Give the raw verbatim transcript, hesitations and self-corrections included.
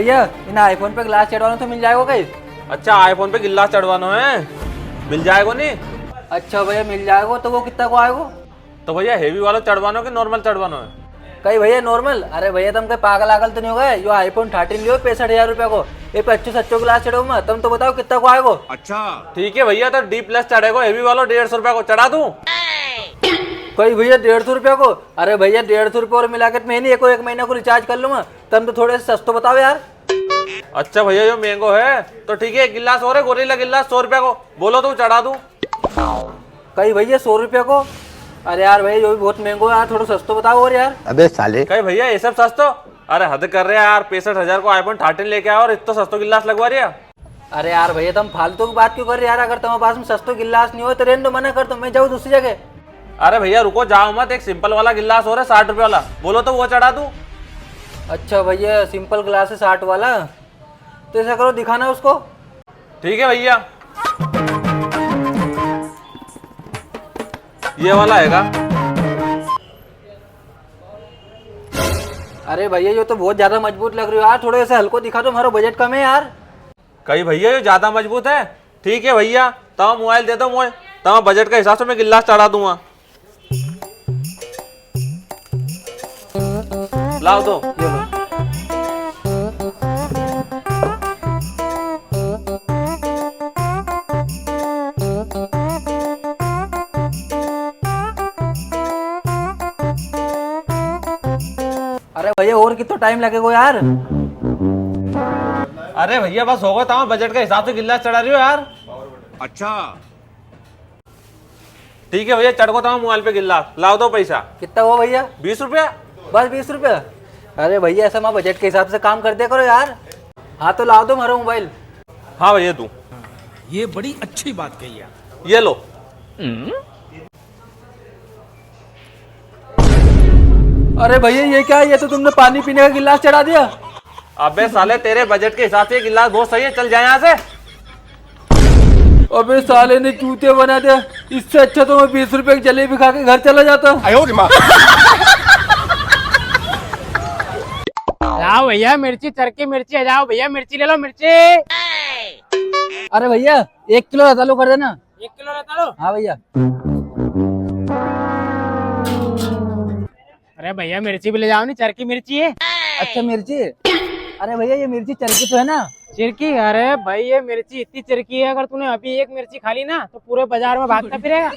भैया, इन iPhone पे glass चढ़वानो तो मिल जाएगो कई? अच्छा, iPhone पे गिलास चढ़वानो है, मिल जाएगो नी? अच्छा भैया, मिल जाएगो। तो वो कितना को आएगो? तो भैया, heavy वालो चढ़वानो कि normal चढ़वानो है? कई भैया, normal? अरे भैया, तम कई पागल आगल तो नी हो गया? यो iPhone thirteen लियो पैंसठ हजार रुपया को, ये पे अच्छो से अच्छो ग्लास चढ़ाऊं मैं। तम तो बताओ कितना को आएगो? अच्छा। ठीक है भैया, तो D plus चढ़ेगो, heavy वालो, डेढ़ सौ रुपया को, चढ़ा दूं? कई भैया, डेढ़ सौ रुपया को? अरे भैया, डेढ़ सौ रुपया और मिला के मैं नी, एक, एक महीना को recharge कर लूंगा। तम तो थोड़ो सस्तो बताओ यार। अच्छा भैया, यो महंगो है, तो ठीक है, एक गिलास और है, गोरिल्ला गिलास, सौ रुपया को, बोलो तो चढ़ा दूं। कई भैया, सौ रुपया को? अरे यार भैया, यो भी बहुत महंगो है यार, थोड़ो सस्तो बताओ और यार। अबे साले। कई भैया, ये सब सस्तो? अरे हद कर रहे यार, पैंसठ हजार को iPhone thirteen लेके आया और इतना सस्तो गिलास लगवा रहे। अरे यार भैया, तम फालतू की बात क्यों कर रहे यार? अगर तुम्हारे पास में सस्तो गिलास नी हो तो रेन दो, मना कर दो, मैं जाऊँ दूसरी जगह। अरे भैया रुको, जाओ मत, एक simple वाला गिलास और है साठ रुपए वाला, बोलो तो वो चढ़ा दूं। अच्छा भैया, simple गिलास है साठ वाला, तो ऐसा करो, दिखाना उसको। ठीक है भैया, ये वाला हैगा। अरे भैया, यो तो बहुत ज्यादा मजबूत लग रही हो यार, थोड़ो ऐसे हल्को दिखा दो, हमारो budget कम है यार। कई भैया, यो ज्यादा मजबूत है। ठीक है भैया, तम mobile दे दो मोए, तम budget का हिसाब से मैं गिलास चढ़ा दूंगा। लाओ दो। ये लो। अरे भैया, और कितना टाइम लगेगा यार? अरे भैया, बस होगा, तमारा बजट का हिसाब से गिलास चढ़ा रही हो यार। अच्छा। ठीक है भैया, चढ़ को तमारा मोबाइल पे गिलास, लाओ दो पैसा। कितना हुआ भैया? बीस रुपया। बस बीस रुपया? अरे भैया, ऐसा हमारे बजट के हिसाब से काम कर दिया करो यार। हाँ, तो लाओ दो हमारा मोबाइल। हाँ भैया, तू। ये बड़ी अच्छी बात कही यार। ये लो। अरे भैया, ये क्या है? ये तो तुमने पानी पीने का गिलास चढ़ा दिया। अबे साले, तेरे बजट के हिसाब से ये गिलास बहुत सही है, चल जा यहाँ से। अबे साले ने चूतिया बना दिया, इससे अच्छा तो मैं बीस रुपए की जलेबी खा के घर चला जाता। लाओ भैया मिर्ची, चरकी मिर्ची, आ जाओ भैया, मिर्ची ले लो, मिर्ची। अरे भैया, एक किलो रतालू कर देना। एक किलो रतालू? हाँ भैया। अरे भैया, मिर्ची भी ले जाओ नी, चरकी मिर्ची है। अच्छा, मिर्ची। अरे भैया, ये मिर्ची चरकी तो है ना? चिरकी? अरे भाई, ये मिर्ची इतनी चिरकी है, अगर तूने अभी एक मिर्ची खा ली ना, तो पूरे बाजार में भागता फिरेगा।